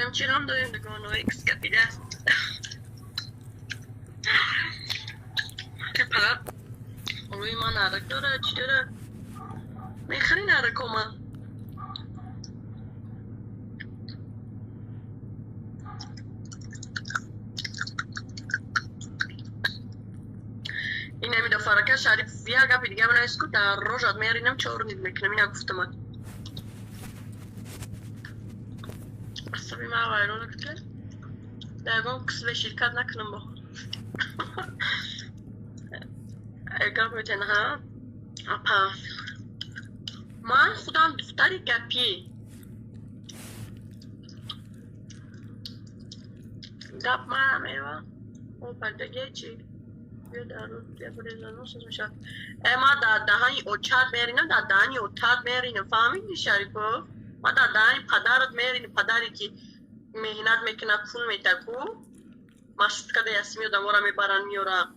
Ҷон, чӣ ғам дорем, дугонаҳои кискапида? Фақат рӯи ман арак дорад, чӣ дорад? Мехӯрин аракома? Ин ҳамин дафарака Шариф як гапи дига менавис ку дар рожат меринам, чор нид мекунам, ина гуфтамад. Асаби ман вайрона кутла. Дар ягон кисве ширкат накунам бо. Гап метен ҳа? Апа. Ман худам духтари гапӣ. Гап ман мева. О, пардагия чӣ? Ма дар даҳани очат меринам, дар даҳани отат меринам. Фаҳмидӣ, Шарифо? Ма дар даҳани падарат меринам, падаре ки меҳнат мекунад, пул мета ку. Маршруткада ясми одаморо мебаранд, меоранд.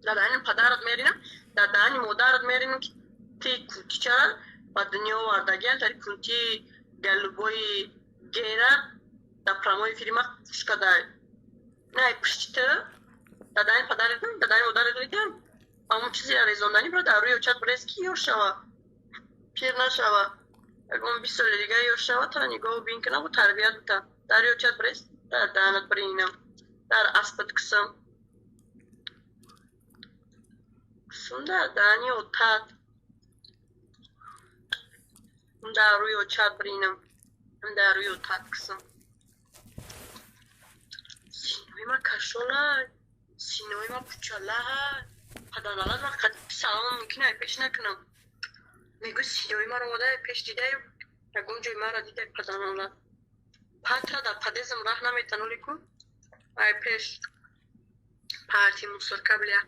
Дар даҳани падарат меринам, дар даҳани модарат меринам, ки ти кунтичара ба дунё овардагиан, тари кунти галубои гера дар прямой эфири ма хушкадай. На, пушти ту дар даҳани падарат, дар даҳани модарат дидам. Ҳамон чизеро резонданӣ бира дар рӯи очат бирез, ки ёш шава, пир нашава. Ягон 20 соли дига ёш шава, тара нигоҳу бин кунам ва тарбият бита. Дар рӯи очат бирез, дар даҳанат биринам, дар аспат кисам. Кисум дар даҳани отат. Дар рӯи очат биринам, дар рӯи отат кисам. Синои ма кашолай, синои ма пучалаҳай. Падарналат ман қад салом мумкин ай пеш накунам. Мегӯ синои маро омада пеш дидаю, ягон ҷои маро дидай падарналат. Патра дар падезам раҳ наметаноли ку? Ай пеш парти мусорка бля.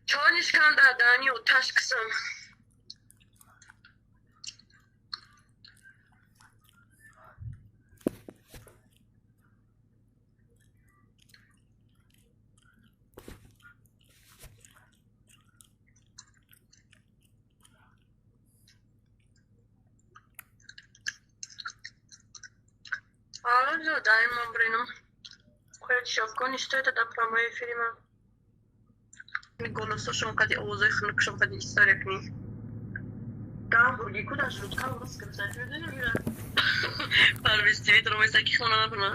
Чонишкан дар даҳани оташ кисам. Алло, дай ман бринам. Хоят шофкони, что это дар прямой эфири ман? Голосошон қади овозои хунукшон қади история кунӣ. Гамбурги ку дар жутка урус гирифта. Медонӣ ира? Парвиз ТВ ромеса ки хона накуна?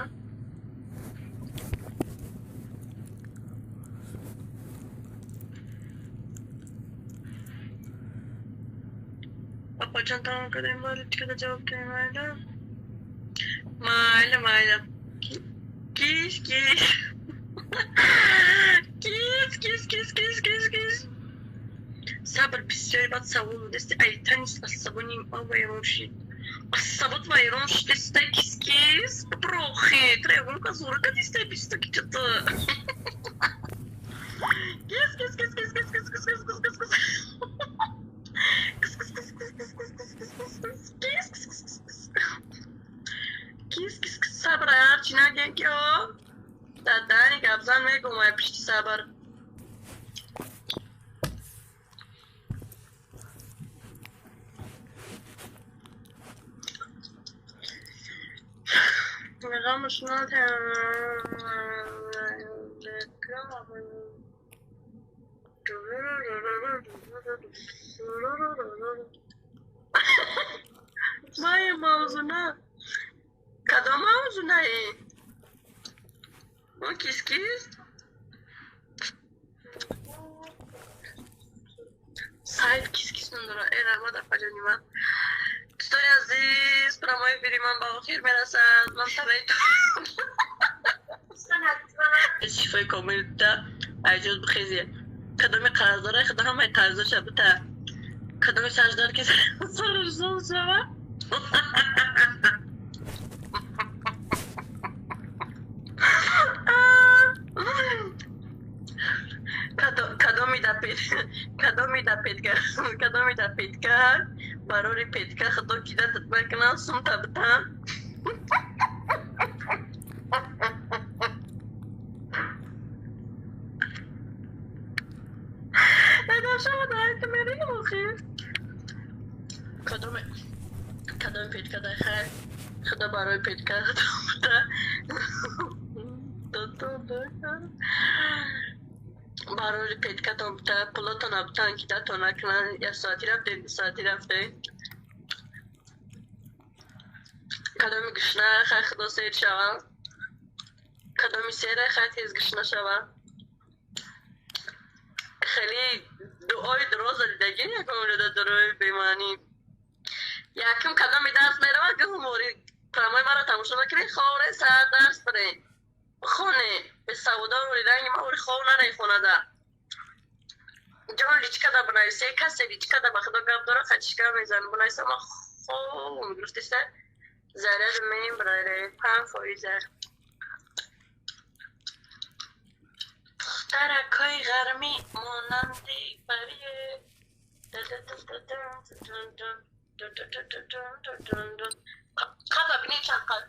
Апаҷон тамом кардем, вале чикада ҷавоб кардем, майла? Майла, майла. Кис, кис. Кис, кис, кис, кис, кис, кис. Сабр бисёри баъд савол додасти, айтанис асабони вайрон шид. Асабот вайрон шидастай, кис, кис. Брохи, тра ягон кас зора кадистай бисто ки чата. Кис, кис, кис, кис, кис, кис, кис, кис, кис, кис, кис. Кис, кис, кис, кис, кис, кис, кис, кис, кис, кис, кис, кис, кис, кис. Кис, кис, кис, сабр ҳарчи нагем ки о. Дар даҳани гапзан мегӯм ай пишти сабр. Ғамаш Мая мавзуна. Кадом мавзунаи? Он кис кис? Сайт кис кис ном дорад. Э, раҳмат апаҷони ман. Дӯстони азиз, прямой эфири ман ба охир мерасад. Ман табаи шифои комил бита, айҷоз бихезия. Кадоми қарздора, худо ҳамаи қарздорша бита. Кадоми саждор ки сараш зол шава. Кадоми да петка, кадоми да петка, барори петка худо кидатат мекунам, сумта битам. Кадом петка дай хайр. Худо барои петка барои петкатон пулотон абтан кидатон накунан. Як соати рафте, ду соати рафте. Кадоми гушна хай худо сер шава. Кадоми сера хай тез гушна шава. Хеле дуои дуроза дидагӣ якум рӯда дурои бемаънӣ. Якум кадоми дарс мерава гумори прамои маро тамошо накунӣ, ховре сар дарс бирен. Хоне, бесаводо ори ранги ма ори хов нарей хонада. Ҷон личкада бинависе, касе личкада ба худо гап дора, хачишка мезанам бинависа ма хов мегирифтеса. Заряд мебраре 5%. Духтаракҳои ғармӣ монанди парие. Қафа бинед чанд қад.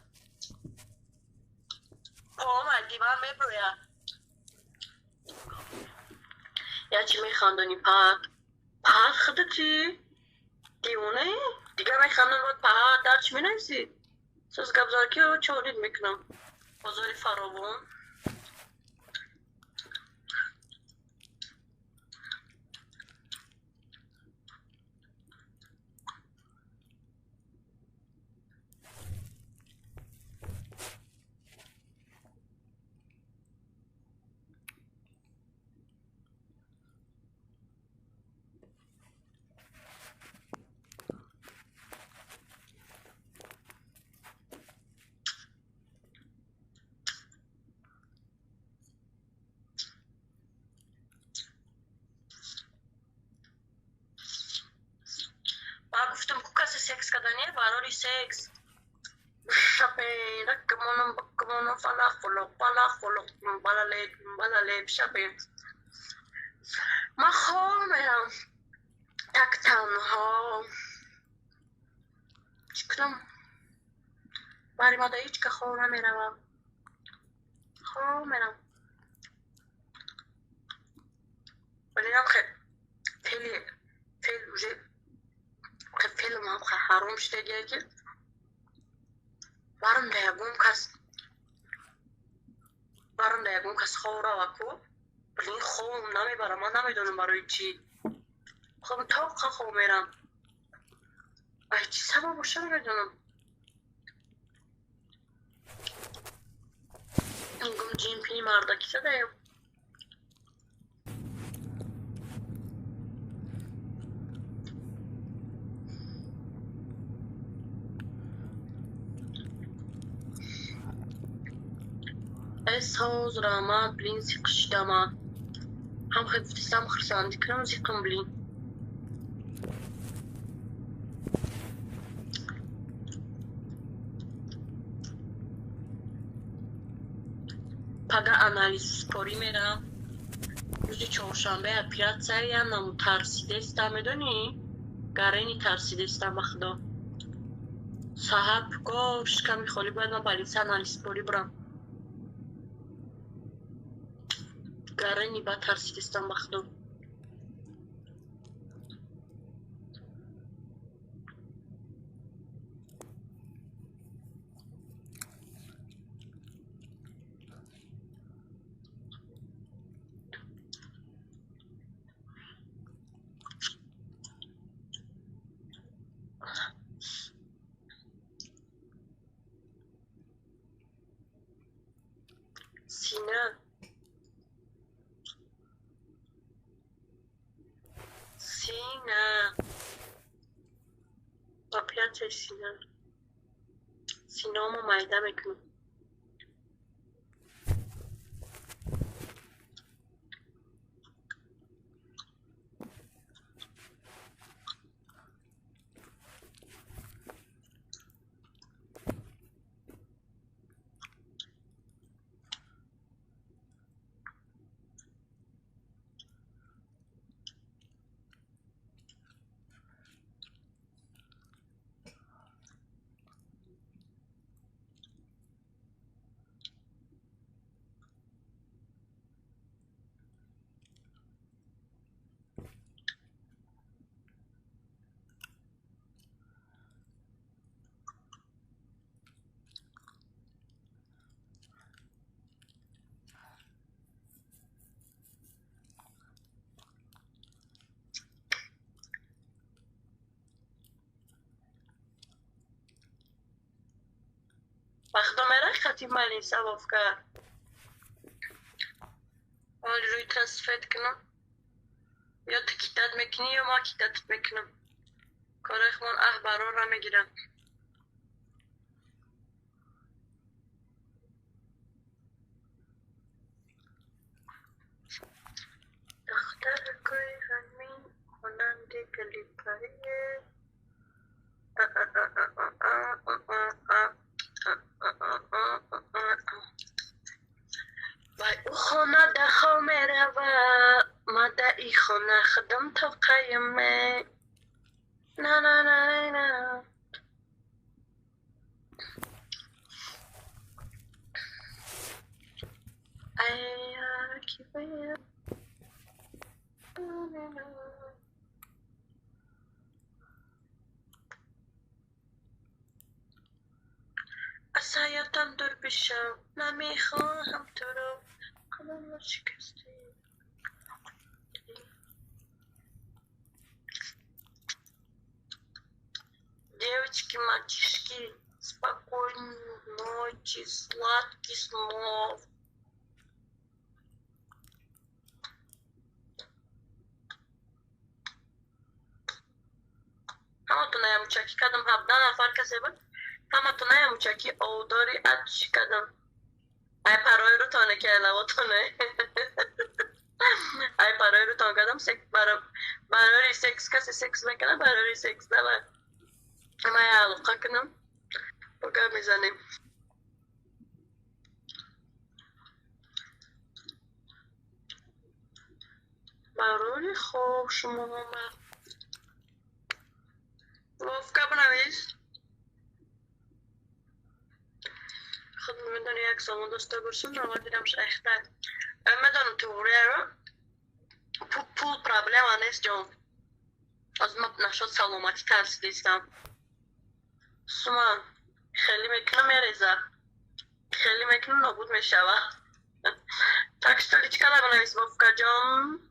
Пома диван меброяд. Я чӣ механдонӣ паҳат? Паҳат худа чӣ? Девонаи? Дигар механдон бояд паҳат дар чӣ менависӣ? Соз гапзорки чорид мекунам. Бозори фаровон. Гуфтам ку касе секс кардане барори секс. Шапе ракмонам бакмонам фала хулуқ бала хулуқ балалеб балалеб шапе. Ман хоб мерам. Так танҳо. Чӣ кунам? Бари ма да ҳеҷ ка хоб намеравам. Хоб мерам. Вале нам фели фел уже филм ҳам ҳаром шудагия ки барам да ягон кас хоб рава ку блин хобам намебарам. Ман намедонам барои чӣ. Хоб тоқа хоб мерам. Ай чӣ сабаб боша намедонам. Гум ҷимпини мардаки задаем. Соз раҳмат, блин, зиқ шидама. Ҳам хел гуфтистам хурсандӣ кунам, зиқам, блин. Пага анализспорӣ мерам. Рӯзи чоршанбе оператсия янаму тарсидестам, медонӣ? Гарени тарсидестам ба худо. Саҳар гов шиками холӣ бояд ман балиса анализспорӣ бурам. Гарени ба тарсидистам ба худо. Сина Сина оператсияи сина. Синаомо майда мекунам. Ба худо мерай хати малиса Вовка. Оли рӯи тасфет кунам. Ё ту китат мекунӣ, ё ма китатат мекунам. Кораи хумон аҳ барора мегирам. Духтаракои ҳамин монанди клипҳои вай ӯ хона да хов мерава, ма да и хона худам тоқаюме. На на на на. Ай, аз ҳаётам дур бишав, намехоҳам туро, қаламро шикастӣ. Девочки, мальчишки, спокойной ночи, сладких снов. Ҳаматона ямучакӣ кардам, 17 нафар касе буд. Ҳаматона ямучакӣ овдори атши кардам. Ай парои рӯтоне ки айлавотоне. Ай парои рӯтон кардам, барори секс касе секс мекунад, барори секс давай. Ма я алоқа кунам, бо гап мезанем. Барори хоб шумо омад. Вовка бинавис. Худ медони як сомон дошта бошам, навадидам шайхта. Медонам туғрияро. Пул проблема нест ҷон. Аз ма нашод саломатӣ тарсидистам. Сума хеле мекунам мереза. Хеле мекунам нобуд мешава. Так что личка да бинавис, Вовка ҷон.